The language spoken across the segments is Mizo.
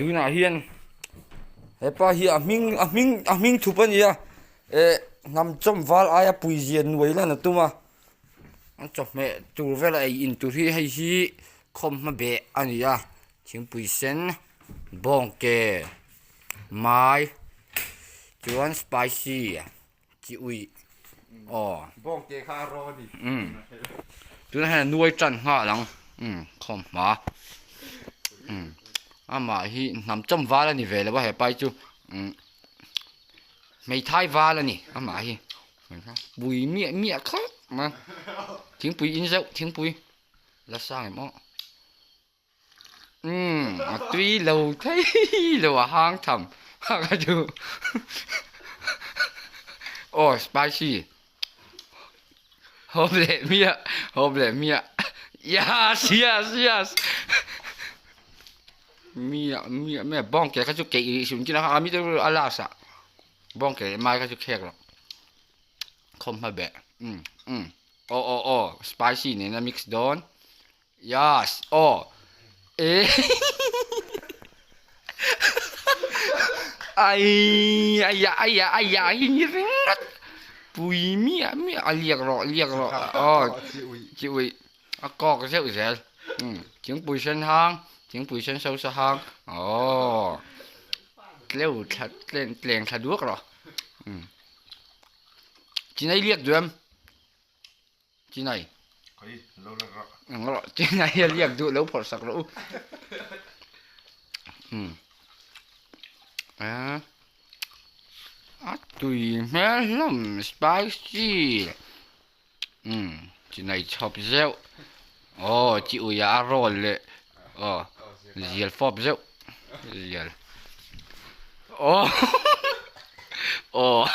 Tunah hian hepa hi a hming a hming a hming thup a ni a eh hnam chawm val aia pui zia nuai lan a tum a an chawhmeh tur vel a ei in tur hi hei hi khawmhma beh a ni a thingpui sen bawngke mai chuan spicy chi uih aw bawngte kha a raw a ni umm tunah hian a nuai tan nghal ang umm khawmhma umm amah hi hnam chawm val a ni ve lo a hepa hi chu umm hmeithai val a ni amah hi pui miah miah khawp mai a thingpui in zeuh thingpui la sang em aw. Umm a tui lo thei lo a hang tham a ka chu aw spicy hawp leh miah hawp leh miah yes yes yes miah miah miah bawng ke kha chu keih rih hrim chin a mi te a last ah bawng ke leh mai kha chu khek loh khawm hma beh umm umm aw aw aw spicy nen a mix dawn. Yes aw eh ai ai ai ai ai hi ni ringawt pui miah miah a liak rawh liak rawh aw chi uih a kawk zeuh zel umm thingpui sen hang thingpui sen so sa hang aw tleu thla tleng tleng thla duak rawh umm chinai liak duh em. Chinai. Khawi, lo lak rawh. Ang rawh, chinai a liak duh lo phawrh sak rawh u. Hmm. A a tui hmel hlawm spicy. Hmm, chinai chhawp zeuh. Aw, chi uia a roll leh. Aw, zial fawp zeuh. Zial. Aw. Aw.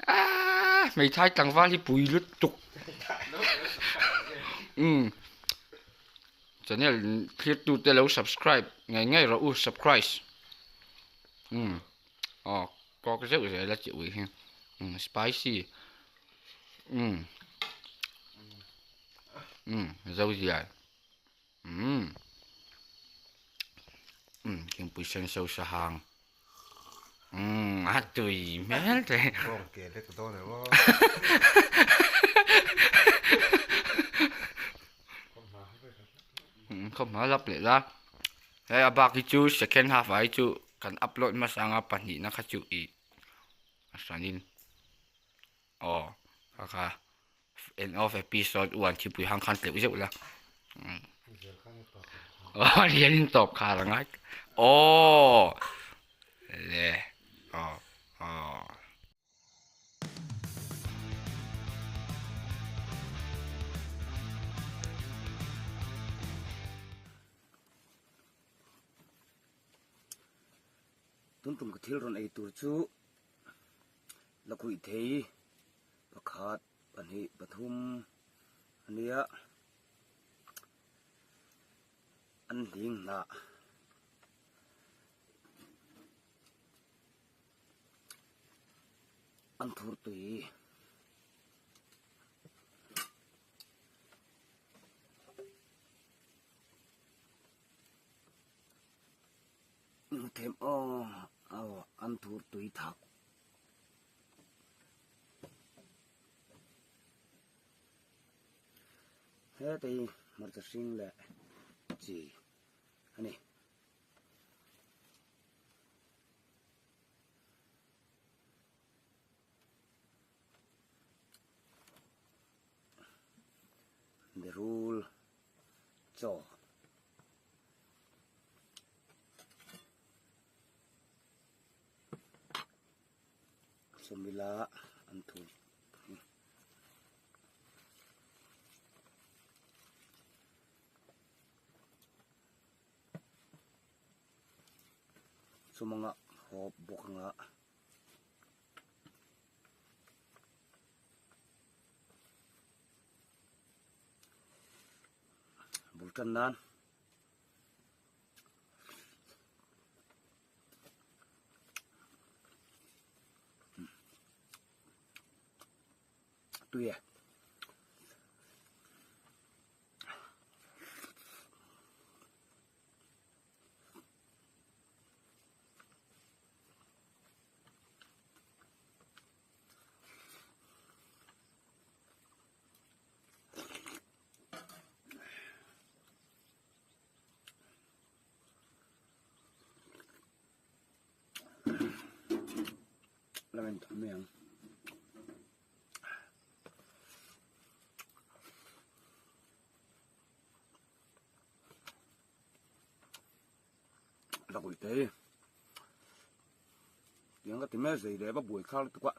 Ah, hmeithai tlangval hi pui lutuk. Umm. Channel thlir tu te lo subscribe ngei ngei rawh u subscribe. Umm. Aw, kawk zeuh zel a chi ui hi. Umm, spicy. Umm. Umm, zo zial. Umm umm thingpui sen so sa hang umm a tui hmel te Bawng ke lek dawn em aw. Khawmhma lap leh la hei a bak hi chu second half ah hi chu kan upload hmasa anga pahnihna kha chu ih a hranin aw kha kha End of episode 1 thipui hang khan tleuh zeuh la. Oh, lian in tawp khar angai. Oh. Le. Oh. Oh. Tun tum ka thil rawn ei tur chu la khuih thei pakhat pahnih pathum a nia an hling hnah an thur tui. Them aw aw an thur tui thak. Heta hi hmarcha hring leh chi a ni. Berul chaw. Sawmila an thu hi. Chumanga hawp bawk anga. Bul tan nan. Tui e. La en thawm mai ang. La kawi te tiang ka ti mai zei leh va buai thlak lutuk a.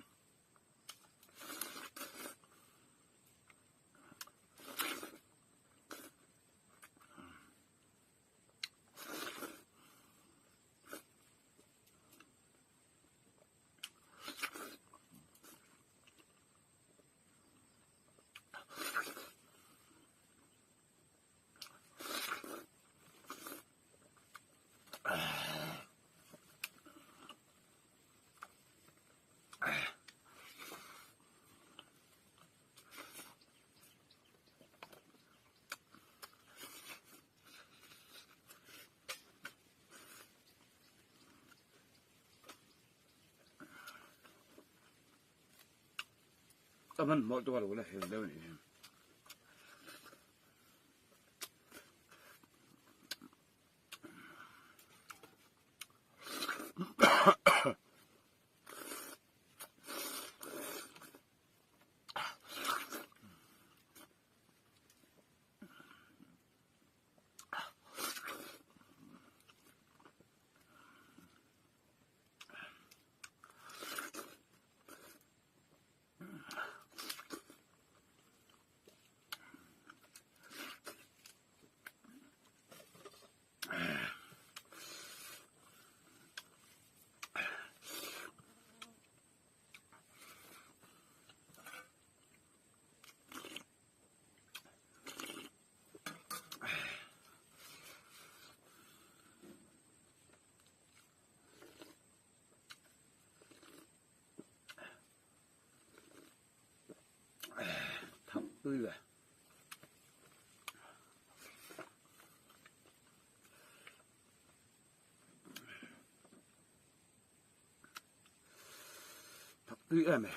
Ka hmanhmawh chu ka lo la hel deuh a nih hi. Thak tui ve. Thak tui em e.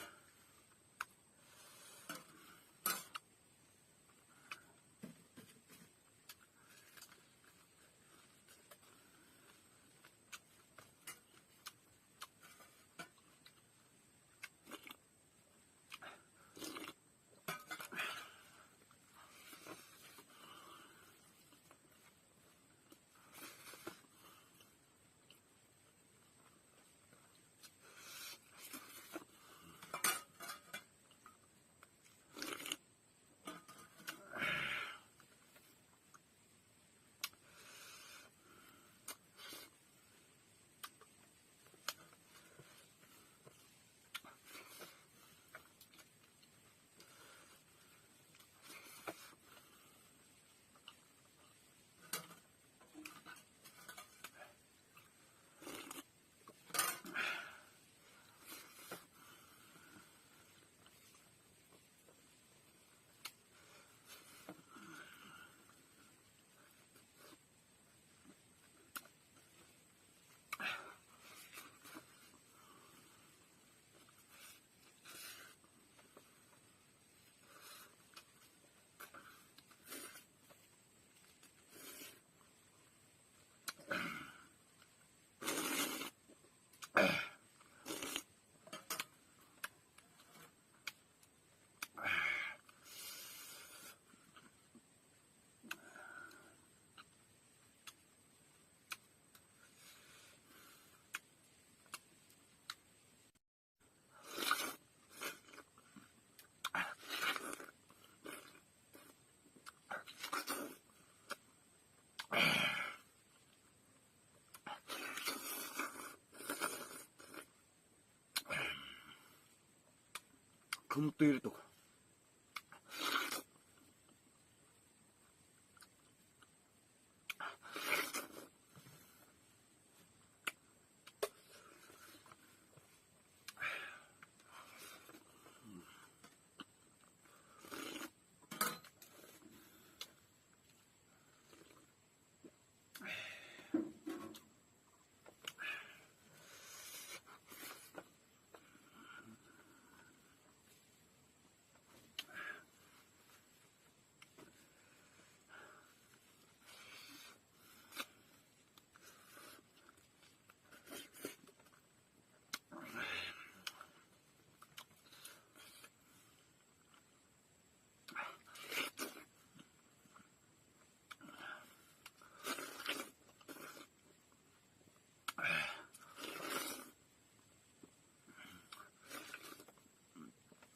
Thlum tui lutuk.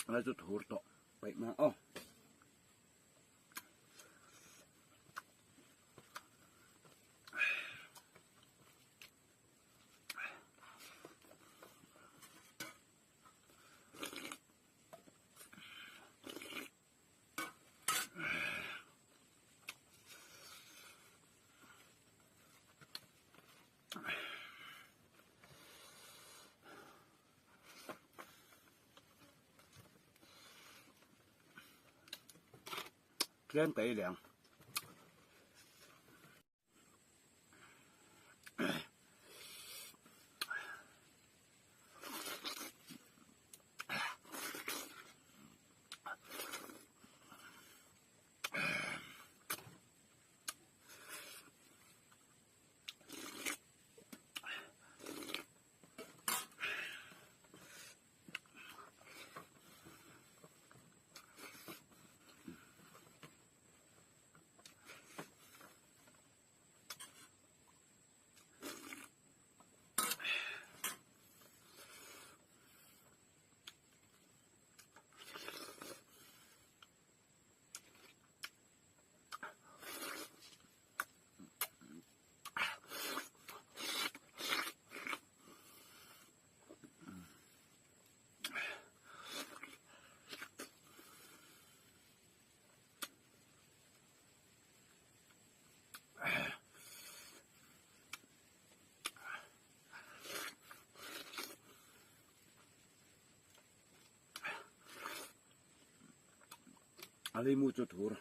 Lai chu thur tawh paih mang aw. Tlem ka ei leh ang. A leimu chu thur.